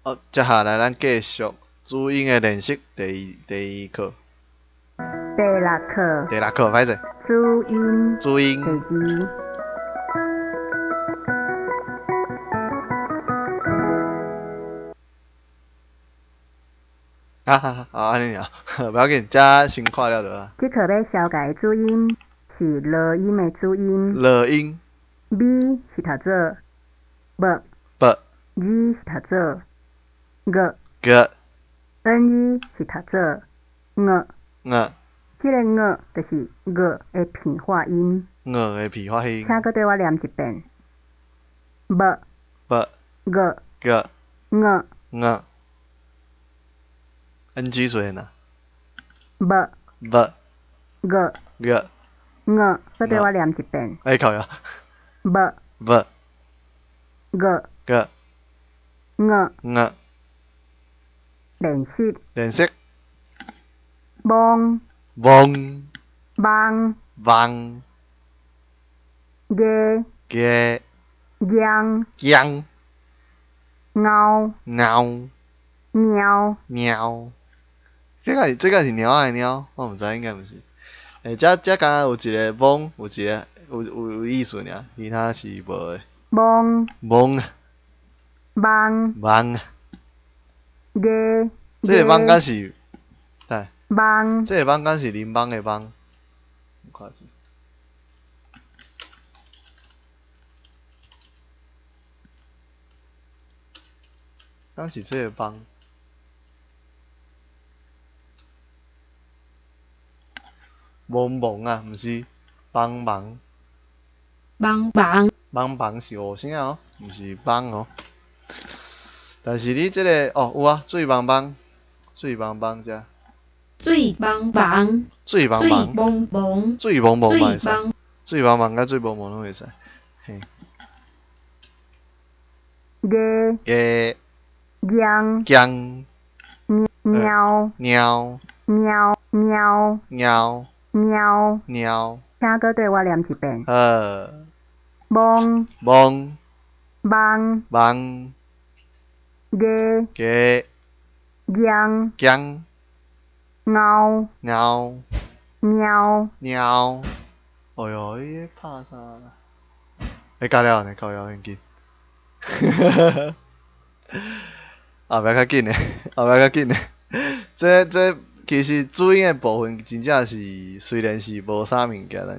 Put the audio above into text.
好，接下來咱繼續注音的練習第二課。第六課。第六課，歹勢。注音。注音。第二。啊哈哈，按呢爾，無要緊，遮先看了就好。這課欲紹介的注音是濁音的注音。濁音。 B 是讀做 B。 B。 G 是讀做 G。 G。 N 是讀做 Ng。 Ng。這個 Ng 就是 G 的鼻發音。 Ng 的鼻發音。請閣綴我念一遍。B。 B。 G。 G。 Ng。 Ng。N G 出現啦。 B。 B。 G。 G。 Ng，閣綴我念一遍。哎，靠呀。 B。 B。 G。 G。 Ng。 Ng。練習。練習。摸。摸。望。望。月。月。陽。陽。咬。咬。貓。貓。這個是貓仔的貓？我毋知，應該毋是。欸，這敢若有一個摸，有一個有意思爾，其他是無的。摸。摸。望。望。月。這個網敢是，等下。望。這個網敢是檸檬的網？我看者。敢是這個網？茫茫啊，毋是幫忙。幫忙。幫忙是五聲哦，毋是幫哦。但是你這個哦，有啊，水茫茫，水茫茫遮。水茫茫。水茫茫。水茫茫。水茫茫嘛會使。水茫茫佮水茫茫攏會使，嘿。月。月。陽。陽。貓。貓。貓貓。貓。貓。貓。請閣綴我念一遍。好。摸。摸。望。望。月。月。陽。陽。咬。咬。貓。貓。哎喲，你咧拍啥？欸，加了呢，靠腰很緊。後壁較緊的，後壁較緊的。這其實注音的部分真正是雖然是無啥物件，但